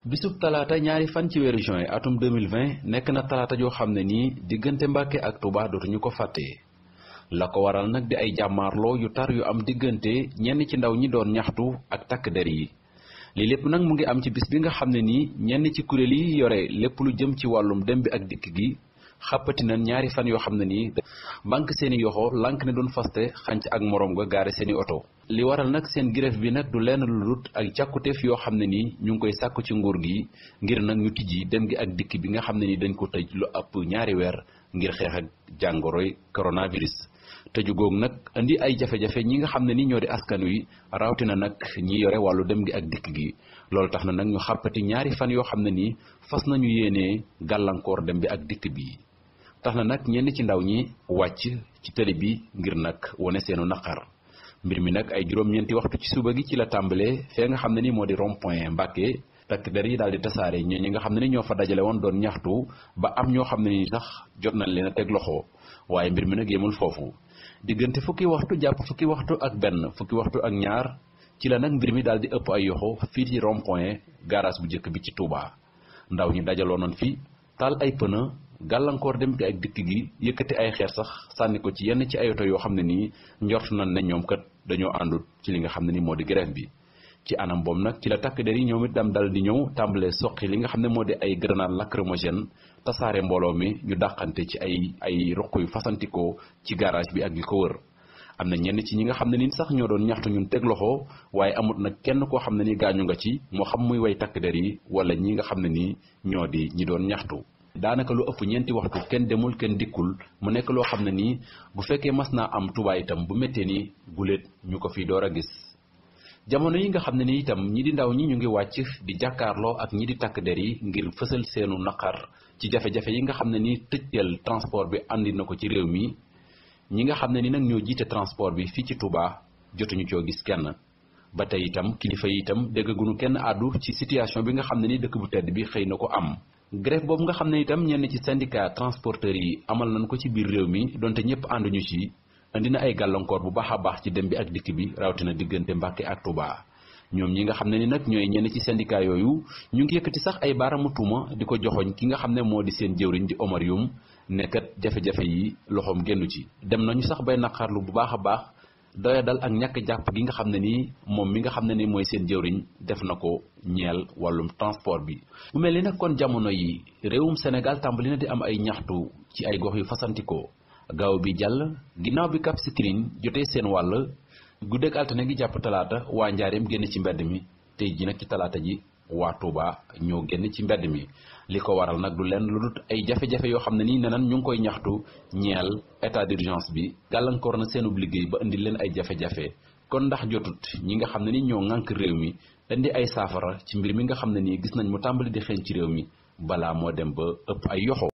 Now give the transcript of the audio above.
bisub talaata ñaari fan ci weeru juin atum 2020 nekk na talaata joo xam ne nii diggante Mbàkke ak Touba dootuñu ko fàtte la ko waral nag di ay jàmmaarloo yu tar yu am diggante ñenn ci ndaw ñi doon ñaxtu ak takk der yi lii lépp nag mu ngi am ci bis bi nga xam ne nii ñenn ci kuréel yi yore lépp lu jëm ci wàllum dem bi ak dikk gi xàppati na ñaari fan yoo xam ne nii banque seeni yoxo lànk ne doon faste xànc ak moroom ga gaare seeni oto li waral nag seen grève bi nag du lenn lu dut ak càkkutéef yoo xam ne nii ñu ngi koy sàkku ci nguur gi ngir nag ñu tijji dem gi ak dikk bi nga xam ne ni dañ ko tëj lu ëpp ñaari weer ngir xeex ak jàngoroy coronavirus tëju googu nag indi ay jafe-jafe ñi nga xam ne ni ñoo di askan wi rawatina nag ñi yore wàllu dem gi ak dikk gi loolu tax na nag ñu xàppati ñaari fan yoo xam ne nii fas nañu yéenee gàllankoor dem bi ak dikk bi tax na nag ñenn ci ndaw ñi wàcc ci tëli bi ngir nag wane seenu naqar mbir mi nag ay juróom-ñeenti waxtu ci suba gi ci la tàmbalee fee nga xam ne ni moo di rond-point Mbàkke takk der yi daal di tasaare ñi nga xam ne ni ñoo fa dajale woon doon ñaxtu ba am ñoo xam ne ni sax jot nañ leen a teg loxo waaye mbir mi nag yemul foofu diggante fukki waxtu jàpp fukki waxtu ak benn fukki waxtu ak ñaar ci la nag mbir mi daal di ëpp ay yoxo fii ci rond-point garage bu njëkk bi ci Touba ndaw ñi dajaloo nañ fi taal ay pneu gàllankoor dem bi ak dikk gi yëkkati ay xeer sax sànni ko ci yenn ci ay oto yoo xam ne nii njort nañ ne ñoom kat dañoo àndut ci li nga xam ne ni moo di grève bi ci anam boobu nag ci la takk der yi ñoom it dal di ñëw tàmbalee soqi li nga xam ne moo di ay grenade lacrymogène tasaare mbooloo mi ñu dàqante ci ay roq yu fasantikoo ci garage bi ak li ko wër am na ñenn ci ñi nga xam ne ni sax ñoo doon ñaxtu ñun teg loxo waaye amut nag kenn koo xam ne ni gaañu nga ci moo xam muy way takk der yi wala ñi nga xam ne ni ñoo di ñi doon ñaxtu daanaka lu ëpp ñeenti waxtu kenn demul kenn dikkul mu nekk loo xam ne nii bu fekkee mas naa am Touba itam bu méttee ni guléet ñu ko fi door a gis jamono yi nga xam ne ni itam ñi di ndaw ñi ñu ngi wàcc di jàkkaarloo ak ñi di takk der yi ngir fësal seenu naqar ci jafe-jafe yi nga xam ne ni tëjtal transport bi andi na ko ci réew mi ñi nga xam ne ni nag ñoo jiite transport bi fii ci Touba jotuñu coo gis kenn ba tey itam kilifa yi itam déggaguñu kenn àddu ci situation bi nga xam ne ni dëkk bu tedd bi xëy na ko am grève boobu nga xam ne itam ñenn ci syndicat transporteurs yi amal nañ ko ci biir réew mi donte ñëpp ànduñu ci indi na ay gàllankoor bu baax a baax ci dem bi ak dikk bi rawatina diggante Mbàkke ak Touba ñoom ñi nga xam ne ni nag ñooy ñenn ci syndicat yooyu ñu ngi yëkkati sax ay baaraamu tuuma di ko joxoñ ki nga xam ne moo di seen jëwriñ di Omar Youm nekkat jafe-jafe yi loxoom génnu ci dem nañu sax bay naqarlu bu baax a baax doya dal ak ñàkk jàpp gi nga xam ne ni moom mi nga xam ne ni mooy seen jëwriñ def na ko ñeel wàllum transport bi mu mel ni nag kon jamono yi réewum Sénégal tàmbali na di am ay ñaxtu ci ay gox yu fasantikoo gaaw bi jàll ginnaaw bi Cap Skirring jotee seen wàll guddeeg altine gi jàpp talaata waa Njaareem génn ci mbedd mi tey ji nag ci talaata ji waa Touba ñoo génn ci mbedd mi li ko waral nag du lenn lu dul ay jafe-jafe yoo xam ne nii nenan ñu ngi koy ñaxtu ñeel état d'urgence bi gàllankoor na seenub liggéey ba indi leen ay jafe-jafe kon ndax jotut ñi nga xam ne ni ñoo ŋànk réew mi indi ay saafara ci mbir mi nga xam ne nii gis nañ mu tàmbali di xeeñ ci réew mi balaa moo dem ba ëpp ay yoxo